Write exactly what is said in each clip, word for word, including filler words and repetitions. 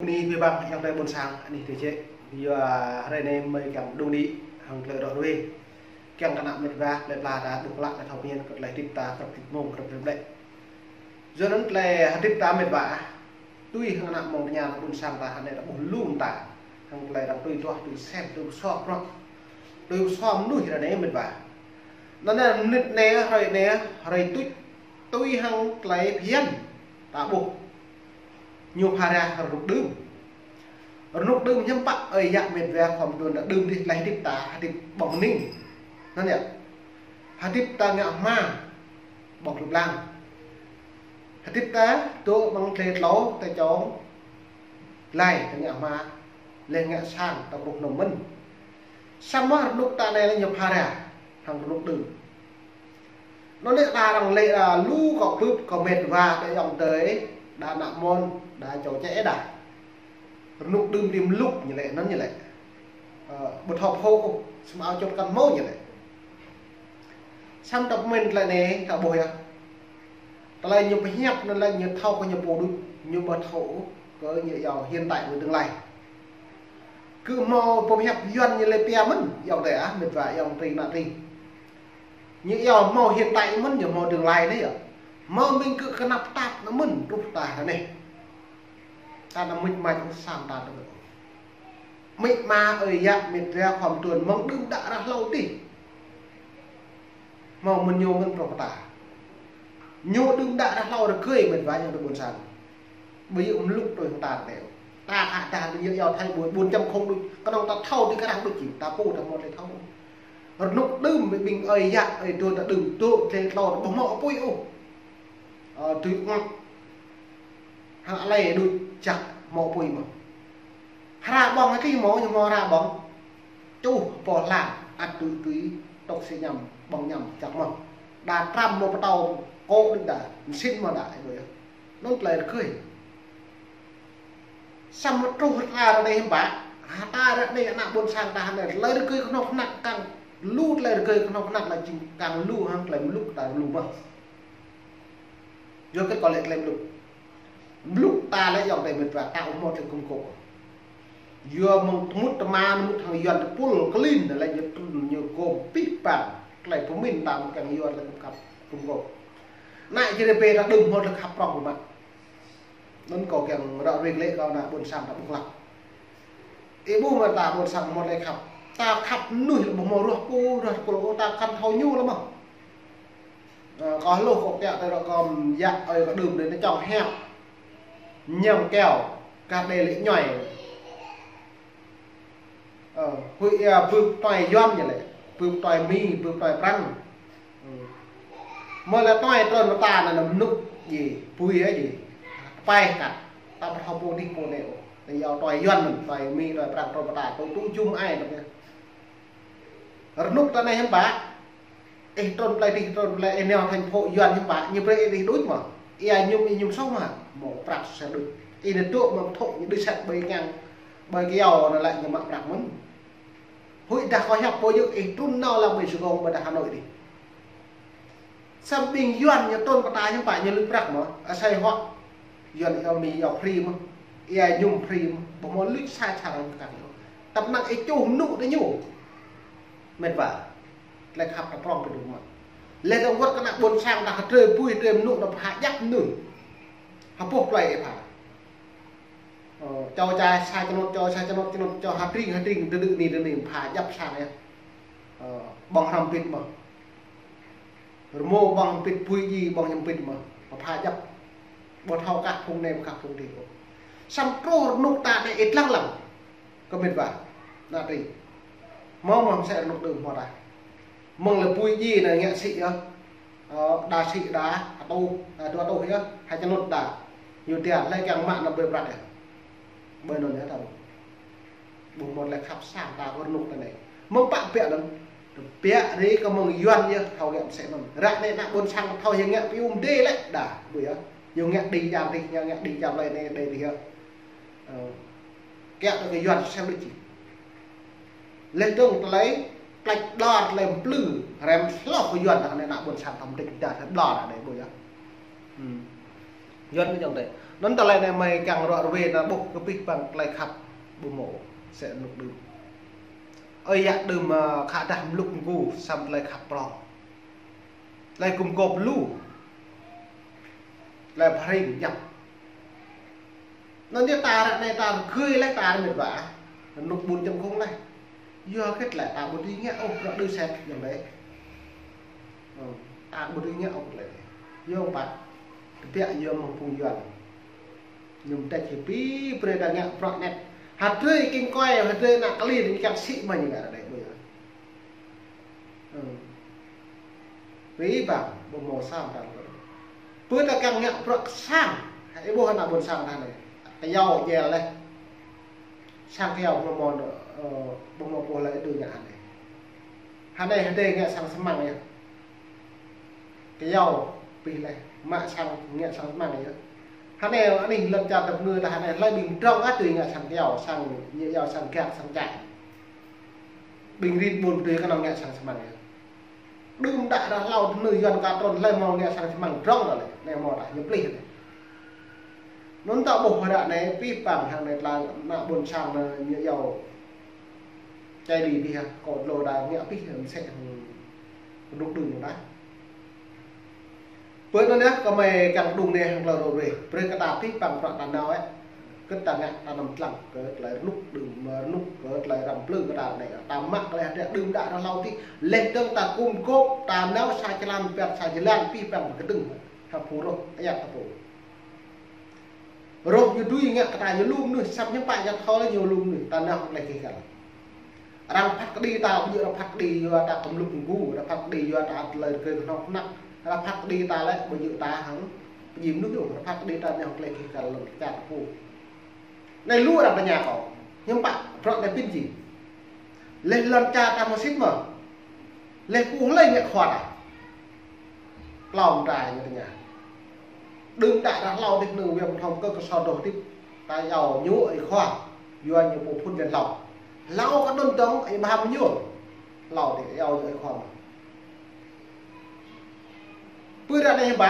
Bơni abih bang ayŏng adơi ƀôn sang anih tơčĕ. Yua hrơi anai mơi kiăng đung đĭ hăng tơlơi ră ruai. Kiăng kơ ană mĕt wa plơi pla ta ƀuh klă, ta thâo pơmĭn kơ tơlơi hơdip ta, krăp hơdip mông, krăp hơdip lĕ. Yua anŭn tơlơi hơdip ta mĕt wa, tui hăng ană mơ̆ng tơña ƀôn sang ta hrơi anai ta ƀuh lŏm ta. Hăng tơlơi arăng tui duah, tui sem, tui sŏk prŏk, tui sŏk mơnuih hrơi anai mĕt wa. Anŭn anai mơnit anai, hrơi anai, hrơi tuč, tui hăng tơlơi phiăn ta ƀuh. Ñu pha ra rơnŭk đưm. Rơnŭk đưm hiư̆m pă ơi yă mĕt wa khŏm đuôn ta đưm dih tơlơi hơdip ta, hơdip ƀơ̆ng ning. Anŭn yơh. Hơdip ta ngă hma ƀơ̆ng tơplang. Hơdip ta dŏ ƀơ̆ng tlê tlâo ta čŏng. Laih ta ngă hma, laih ngă sang ta ƀuh nŏm mơ̆n. Samơ̆ rơnŭk ta anai lĕ ñu pha ra hăng rơnŭk đưm. Anŭn lĕ đa arăng lĕ đa lu kơ bưp kơ mĕt wa đa ayŏng adơi, đa ană mơ̆n, đa čô čĕ đa. Rơnŭk đưm đĭ mlŭk ñu lĕ, anŭn ñu lĕ. Ơ, ƀu thâo phô, samơ̆ ao čŏt kăn hmâo ñu lĕ. Samơ̆ ta pơmĭn tơlơi anai, ta ƀuh yơh. Tơlơi ñu pơhiăp anŭn lĕ ñu thâo kơ ñu pô đôč, ñu ƀu thâo kơ ñu yua hiện tại với tương lai. Kơ hmâo pơhiăp Yuan ñu lĕ pia mơ̆n, ayŏng adơi ah, mĕt wa ayŏng adơi ană tring. Ñu yua hmâo hiện tại mơ̆n, ñu hmâo tương lai anai yơh. Hmâo ƀing kơ kơnăp tap anŭn mơ̆n, truh ta anai. Ta anăm mĭt mai ôh, sang ta tơ̆. Mĭt ma ơi yă mĕt wa khŏm đuôn mơ̆ng đưm đă ră hlâo dih. Hmâo mơ̆n ñu mơ̆n prŏng ta. Ñu đưm đă ră hlâo rơgơi mĕt wa ayŏng adơi ƀôn sang. Ƀu djơ̆ mlŭk tui hăng ta anai. Ta khă ta ƀu djơ̆ yua thai ƀuôn, ƀuôn čăm khŏng đôč. Kơnơ̆ng ta thâo tui kơ arăng đôč jing. Ta pô ta hmâo tơlơi thâo. Rơnŭk đưm ƀing ơi yă, ơi đuôn ta đưm dŏ tlê tlâo ta ƀu hmâo apui ôh. Ơ, tui ngă. Hăng alai đôč čăk hmâo apui mơ̆n. Hra ƀơ̆ng hơdip hmâo, ñu hmâo hra ƀơ̆ng. Čuh pô hla, ăt tui tui, tŏk si ñăm, ƀơ̆ng ñăm, čăk mơ̆n. Đa tram hmâo pơtâo, kô̆ đôč đa, mơsĭn mơ̆n đa, ih ƀuh yơh. Anŭn tơlơi rơgơi. Samơ̆ truh ta ră anai hiư̆m pă, ta ră anai ană ƀôn sang ta hrơi anai, tơlơi rơgơi kơnuk kơna kăng lu, tơlơi rơgơi kơnuk kơna lĕ jing kăng lu hăng tơlơi mlŭk ta lu mơ̆n. Yua kơ kơ lĕ tơlơi mlŭk. Mlŭk ta lĕ ayŏng adơi mĕt wa ta ƀu hmâo tơlơi gum gôp. Yua mơ̆ng tơmŭt tơma mŭt hăng Yuan tơpul klin lĕ ñu trŭn ñu gum pih pang. Tơlơi pơmĭn ta mơ̆ng kiăng Yuan lĕ gum khăp, gum gôp. Ană Jrai ƀe ta đưm hmâo tơlơi khăp prŏng ƀu mă. Anŭn kâo kiăng ră ruai lĕ kơ ană ƀôn sang ta ƀuh klă. Ih ƀuh mơ̆ ta ƀôn sang hmâo tơlơi khăp. Ta khăp mơnuih lĕ ƀu hmâo ruah pô, ruah tơpul kơ ta kăn thâo ñu lĕ mơ̆n. Ơ, kâo hluh kâo kiăng tơlơi kâo yă ơi kâo đưm đơi ta čŏng hiăp. Ñăm keo, kah đơi lĕ ñuai. Ơ, huĭ ia bưp tuai Yuan ñu lĕ, bưp tuai Mi, bưp tuai Prăng. Ơ. Mơ̆ lĕ tuai trŭn pơta anŭn mơnŭk ji, bui ơ ji. Pai kăt, ta ƀu thâo pô dih pô anai ôh. Anai yua tuai Yuan mơ̆n, tuai Mi, tuai Prăng trŭn pơta, tui tŭ jum ai tơ̆. Rơnŭk ta anai hiư̆m pă. Ih trŭn plơi dih, trŭn plơi ih nao thành phố Yuan hiư̆m pă, ñu brơi ih dih đôč mơ̆. Ia ñum, ih ñum soh mơ̆, hmâo prăk sơsel đôč. Ih nao dŏ mơ̆ng thŏk ñu đĭ sat ƀơi kiăng, ƀơi kyâo anŭn lĕ ñu mă prăk mơ̆n. Huĭ dah kâo hiăp pô yơh ih trŭn nao lăm ƀơi Sài Gòn ƀơi dah Hà Nội dih. Samơ̆ ƀing Yuan ñu trŭn pơta hiư̆m pă ñu lui prăk mơ̆, asơi huă. Yuan ia Mi ia free mơ̆n, ia ñum free mơ̆n, ƀu hmâo luč sa čar ñu kăn ñu. Tơpă năng ih čuh mơnŭ tơ ñu. Mĕt wa, tơlơi khăp ta prŏng pơdŭm mă. Lĕ ta wơ̆t kơ ană ƀôn sang ta hơdrơi bui hơdrơi mơnŭ ta pha djăp mơnŭ. Hơpŭh plơi ih pha. Ơ, čô čai sa čơnŭt, čô sa čơnŭt, čơnŭt, čô hơtring, hơtring, đơ đơ ni, đơ ni, pha djăp sang yơh. Ơ, ƀơ̆ng hrăm pit mơ̆n. Rơmô ƀơ̆ng pit, bui ji ƀơ̆ng ñăm pit mơ̆n. Pha djăp. Ƀu thâo kah phung anai, kah phung dih ôh. Samơ̆ truh rơnŭk ta anai ih lăng lăng. Kơ mĕt wa. Ană tring. Hmâo mơ̆ mơsĕ rơnŭk đưm hmâo ta. Mơ̆ng lĕ bui ji anai ngă sĭ yơh. Ơ, đa sĭ đa, atuh, ơ, dua atuh yơh. Hai čơnŭt đa. Ñu tia, lĕ kiăng mă anăm ƀơi prăk yơh. Ƀơi anŭn yơh ta ƀuh. Ƀuh mơ̆n lĕ khăp sang ta kơ rơnŭk ta anai. Mơ̆ng pă biă anŭn. Biă ri kơ mơ̆ng Yuan yơh thâo ngă mơsĕ anŭn. Ră anai ană ƀôn sang thâo yơh ngă pium dê lĕ đa. Ƀuh yơh. Ñu ngă đĭ jam dih, ñu ngă đĭ jam lơi anai đê dih yơh. Ơ. Kiăng tơ kơ Yuan sel đôč jing. Lĕ dơ̆ng tơlơi plĕč ƀlŏr tơlơi mplư, rem hloh kơ Yuan ta anai ană ƀôn sang ta mơdĭk đa tơlơi ƀlŏr anai ƀuh yơh. Hmm. Yuan ñu djơ̆ tĕ. Anŭn tơlơi anai mơi kiăng ruă ruê anŭn ƀuh kơ pih păng tơlơi khăp ƀu mơ̆. Sĕ rơnŭk đưm. Ơi yă đưm, ơ, khă dah mlŭk mgu, săm tơlơi khăp prong. Tơlơi gum gôp lu. Tơlơi pơhring jăp. Anŭn yơh ta ră anai ta rơgơi laih ta ră mĕt wa. Rơnŭk ƀun čăm khŏng laih. Yua kơ tơlơi ta ƀu dưi ngă ôh, bruă đưm sĕt djơ̆ tĕ. Ơ, ta ƀu dưi ngă ôh tơlơi. Yua pă. Tơbiă yua mơ̆ng phung Yuan. Ñu mơdĕt hĭ pĭ brơi ta ngă bruă anet. Hơdrơi king kơi, hơdrơi ană kơli, ñu kiăng sĭ mă ñu ngă ră anai ƀu yơh. Ơ. Pĭ păng, ƀu mơ̆ sang ta. Pơ ta kiăng ngă bruă kơ sang. Hă, ih ƀuh ană ƀôn sang ta anai. Kơyâo jel laih. Sang kơyâo ƀu mơ̆, ơ, ƀu mơ̆ pô lĕ đưm ngă anai. Hă anai hơdrơi ngă sang sơmăng yơh. Kơyâo pĭ laih, mă sang ngă sang sơmăng yơh. Hă anai, anih lŏn čar tơpơngư ta hă anai, hlơi ƀing drŏng ăt dưi ngă sang kơyâo, sang ñu yâo, sang gak, sang čai. Ƀing rin ƀun dưi kơnơ̆ng ngă sang sơmăng yơh. Đưm đă ră hlâo tơnư Yuan kơ trŭn hlơi mơ̆ ngă sang sơmăng drŏng ta lĕ, anai mơ̆ ta ñu plih lĕ. Anŭn ta ƀuh ră anai pih păng hăng anai tơlơi ană ƀôn sang anŭn ñu yâo. Čai đi pih hă, kơ dlô đa ngă pih mơsĕ hăng rơnŭk đưm đa. Pơ anŭn yơh, kơ mơi kiăng đung anai hăng tơlơi rŏ ruê. Brơi kơ ta pih păng bruă ta nao ĕ. Kơ ta ngă ta năm tlăng kơ tơlơi rơnŭk đưm, rơnŭk kơ tơlơi răm plư kơ ta anai. Ta mă tơlơi hơdră đưm đă ră hlâo tih. Laih dơ̆ng ta gum gôp, ta nao sa jơlan, pĕt sa jơlan, pih păng kơdơ̆ng. Hă phu rŏh, ayăt ta pô. Rŏh ñu dưi ngă kơ ta ñu lu mơnuih, săm hiư̆m pă ñu thâo lĕ ñu lu mơnuih, ta nao hăng tơlơi keh găl. Arăng phat kơđi ta, ƀu djơ̆ arăng phat kơđi yua ta kơ mlŭk mgu, arăng phat kơđi yua ta tơlơi rơgơi kơhnâo kơhnăk, arăng phat kơđi ta lĕ, ƀu djơ̆ ta hăng pơdjai mơnuih yơh, arăng phat kơđi ta nao hăng tơlơi keh găl lŏn čar ta pô. Anai lu arăng tơña kâo, hiư̆m pă, bruă anai pĭn jing. Laih lŏn čar ta mơsĭt mơ̆. Laih pô hlơi ngă khua ta. Klâo mơta ñu tơña. Đưm đă ră hlâo tih nư Wia Mơthŏng kơ kơsô dŏ tih. Ta yâo ñu ơi khua. Yua ñu pô phŭn jăn hlâo. Hlâo kơ đŭn dơ̆ng ơi Abraham ñu. Hlâo tih yâo ñu ơi khua mơ̆. Pơ ră anai hiư̆m pă.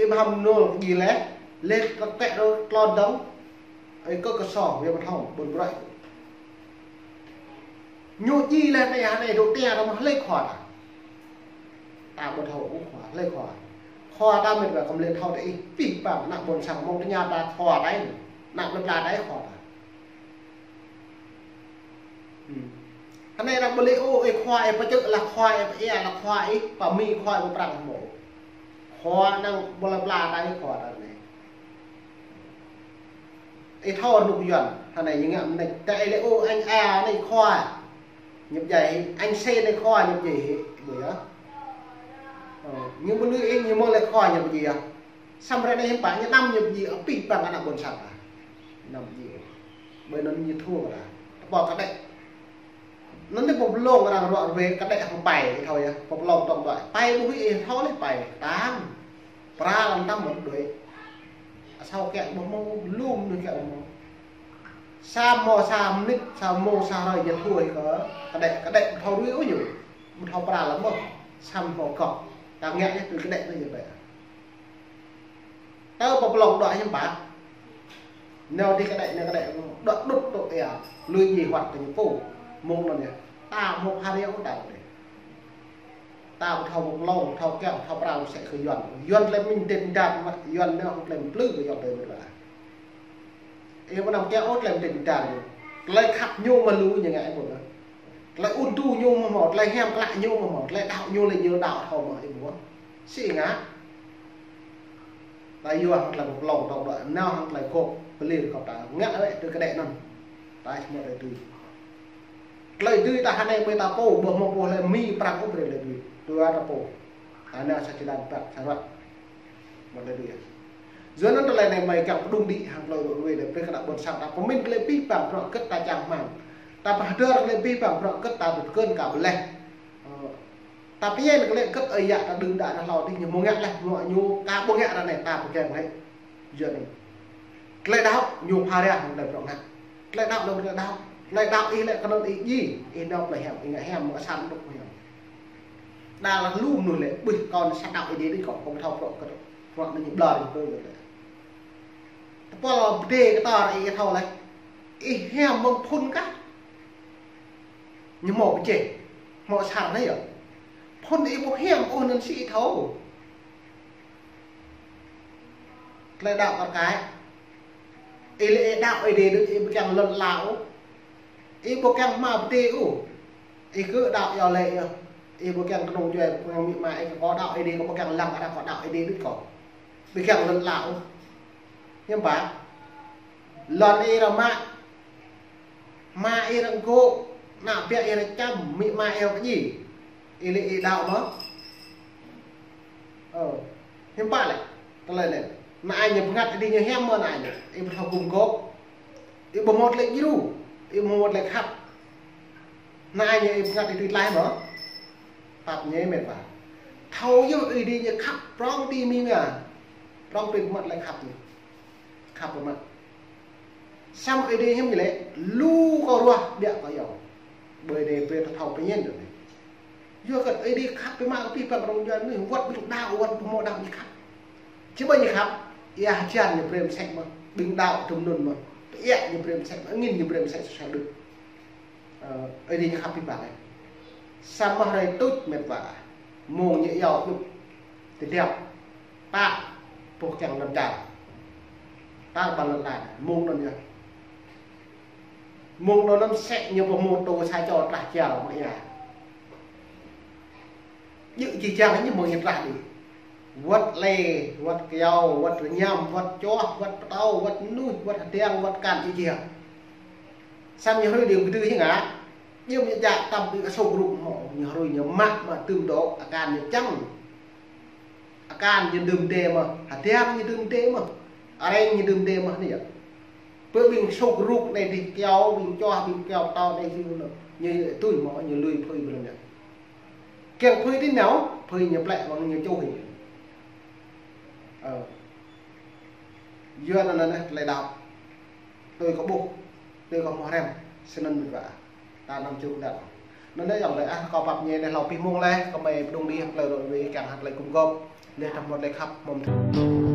Abraham nol kơ djai laih, laih tơkĕ rơ tlôn dơ̆ng, ơi kơ kơsô, Wia Mơthŏng, ƀôn bruă. Ñu djai laih anai, anai dŏ tia rơ mơ̆ hlơi khua ta. Ta ƀu thâo ôh khua, hlơi khua. Khua ta mĕt wa kơmlĕ thâo tơ ih, pih păng, ană ƀôn sang mơ̆ng tơña ta khua ta ih, ană plơi pla ta ih khua ta. Hmm. Hă anai arăng ƀu lĕ ôh, ơi khua, ơi pơčơ̆ lah khua, ơi pơia lah khua, ih pơmĭn khua, ơi pơprăng hmâo. Khua anŭn ƀu lĕ pla ta ih khua ta anai. Ih thâo rơnŭk Yuan, hă anai ñu ngă mơneč, ta ih lĕ ôh, anh A anai khua. Ñu pơdjai hĭ, anh C anai khua, ñu pơdjai hĭ, ƀu yơh. Ơ, ñu ƀu lĕ ih, ñu mơ̆ lĕ khua, ñu pơdjai yơh. Săm ră anai hiư̆m pă ñu năm ñu pơdjai, pih păng ană ƀôn sang ta. Năm pơdjai. Ƀơi anŭn ñu thua ta. Tơpă kơđĕ. Anŭn tih pơblông arăng ruă ruê kơđĕ hăng pai, thâo yơh. Pơblông tŏng đuaĭ. Pai ƀu hĭ thâo lĕ pai. Tam. Pra lăm tam mơ̆n đuaĭ. Asâo kiăng ƀu mơ̆, lŭm ñu kiăng ƀu mơ̆. Sa mơ̆ sa mơnit, sa mơ̆ sa hrơi ñu thua kơ kơđĕ, kơđĕ ƀu thâo ruê ôh ñu. Ƀu thâo pra lăm mơ̆. Sa mơ̆ gŏ. Kiăng ngă yơh tui kơđĕ anŭn yơh ƀĕ. Tơ pơblông đuaĭ hiư̆m pă. Nao dih kơđĕ, nao kơđĕ, đuaĭ đŭt tŏ ia, lui djai huăt tơ ñu pô, mơ̆ng anŭn yơh. Ta mơ̆ pha riâo ta dih. Ta ƀu thâo pơblông, thâo kiăng, thâo pral sĕ kơ Yuan. Yuan tơlơi mĭn tĕt đan mă, Yuan nao tơlơi plư kơ Yuan tơlơi mĭn la. Ih ƀu năm kiăng ôh tơlơi mĭn tĕt đan ñu. Tơlơi khăp ñu mơ̆ lu ñu ngă ih ƀu nă. Tơlơi ŭn tŭ ñu mơ̆ hmâo, tơlơi hiam klă ñu mơ̆ hmâo, tơlơi đaŏ ñu lĕ ñu đaŏ thâo mơ̆ ih ƀu. Sĭ ngă. Ta yua hăng tơlơi pơblông tŏng đuaĭ, nao hăng tơlơi gôp, pơlir kơ ta ngă lĕ tui kơđĕ anŭn. Ta ih mơ̆ tơlơi dưi. Tơlơi dưi ta hă anai ƀơi ta pô, ƀu hmâo pô hlơi mĭn prăng ôh brơi tơlơi dưi. Tui ta pô. Ta nao sa jơlan păt, sa ruă. Mơ̆ tơlơi dưi. Yua anŭn tơlơi anai mơi kiăng pơđŭng đĭ hăng tơlơi rŏ ruê anai, brơi kơ ană ƀôn sang ta pơmĭn tơlơi pih păng bruă hơgĕt ta čang hmang. Ta pơhơdơr tơlơi pih păng bruă hơgĕt ta tơkơn kơ ƀlĕh. Ơ, ta pơñen kơ lĕ hơgĕt ơi yă ta đưm đă ră hlâo tih ñu mơ̆ ngă laih, mơ̆ ñu ka ƀu ngă ră anai ta pơkeng laih. Yua anŭn. Tơlơi đaŏ ñu pha riah hăng tơlơi bruă ngă. Tơlơi đaŏ lĕ tơlơi đaŏ. Tơlơi đaŏ ih lĕ kơnơ̆ng ih djai, ih nao plơi hiam, ih ngă hiam, ngă sang đŭk hiam. Đa lah lu mơnuih lĕ, ƀuh kâo anai sa đaŏ ih djai đĭ kâo, kâo ƀu thâo bruă hơgĕt. Mă anai ñu ƀlŏr ñu kơ lĕ. Tơpul pơdai kơ ta ih thâo lĕ. Ih hiam mơ̆ng phŭn kah. Ñu hmâo pơjeh, hmâo sar anai yơh. Phŭn ih ƀu hiam ôh anŭn sĭ ih thâo. Tơlơi đaŏ kar kaĭ. Ih lĕ ih đaŏ Ơi Adai đôč ih ƀu kiăng lŏn ala ôh. Ih ƀu kiăng hmua pơdai ôh. Ih kơ đaŏ yơh lĕ yơh. Ih ƀu kiăng kơnung djuai, ƀu kiăng amĭ ama ih kơ kâo đaŏ Ơi Adai, kâo ƀu kiăng lăng arăng kâo đaŏ Ơi Adai đôč kâo. Ƀu kiăng lŏn ala ôh. Hiư̆m pă? Lŏn ih arăng mă. Ama ih arăng gŏ, ană bă ih arăng čăm, amĭ ama ih arăng pơdjai. Ih lĕ ih đaŏ mơ̆? Ơ, hiư̆m pă lĕ? Tơlơi anai. Ană ih ñu bơngăt Ơi Adai ñu hiam mơ̆ ană ih ñu? Ih ƀu thâo gum gôp. Ih ƀu hmâo tơlơi djru. Ih ƀu hmâo tơlơi khăp. Ană ih ñu ih bơngăt Ơi Adai tlaih mơ̆? Pap ñu met wa. Thâo yơh Ơi Adai ñu khăp prŏng tui amĭ ama. Prŏng tui mơ̆ tơlơi khăp ñu. Khăp mơ̆. Samơ̆ Ơi Adai hiư̆m ñu lĕ, lu kâo ruah, ƀiă kâo iâu. Ƀơi anai brơi ta thâo pơñen đôč anai. Yua kơ Ơi Adai khăp biă mă kơ abih bang rŏng jua anai, wơ̆t ƀing đaŏ, wơ̆t ƀu hmâo đaŏ ñu khăp. Či ƀơi ñu khăp, ia hơjan ñu brơi mơsĕ mơ̆n, ƀing đaŏ tơm anŭn mơ̆n, pơiă ñu brơi mơsĕ mơ̆n, angĭn ñu brơi mơsĕ sosel đôč. Ơ, Ơi Adai ñu khăp biă mă lĕ. Samơ̆ hrơi tuč met wa. Mông ñu iâu djŭp. Tơdjăp. Pă. Boh kiăng lŏn čar. Tar ƀar lŏn ala. Mông anŭn yơh. Mông anŭn mơsĕ ñu pơmô tô sa čô trah jal mă ia. Djơ̆ či jang ñu mơ̆ng ñu trah đĭ. Wơ̆t lĕ, wơ̆t kyâo, wơ̆t rơñăm, wơ̆t čoh, wơ̆t pơtâo, wơ̆t mơnuih, wơ̆t hơdiăng, wơ̆t akan či jang. Samơ̆ ñu hrơi đĭ kơdư hiư̆m ngă. Ñu mơ̆ jak tăm ƀing asôk rŭk mơ̆, ñu hrơi ñu mă mă tơm dŏ, akan ñu čang. Akan ñu đưm đê mơ̆, hơdiăng ñu đưm đê mơ̆, areng ñu đưm đê mơ̆ anai yơh. Pơ ƀing asôk rŭk anai dih kyâo, ƀing čoh, ƀing kyâo pơtâo anai dih mơ̆, ñu tui mơ̆, ñu lui phơi ƀlŏng yơh. Kiăng phơi tui nao, phơi ñu plĕ wăng ñu čuh ñu. Ơ. Yua anŭn anai tơlơi đaŏ. Tui kâo ƀuh, tui kâo hmâo hrăm, snăn met wa. Ta anăm čŭk đăt. Anŭn anai yơh lĕ ah, kâo pap ñu anai hlâo abih mông lĕ, kâo mơi pơdŏng đih plơi rŏ wê kiăng hăt lĕ gum gôp, lĕ tăm mơ̆t lĕ khăp, mơ̆n.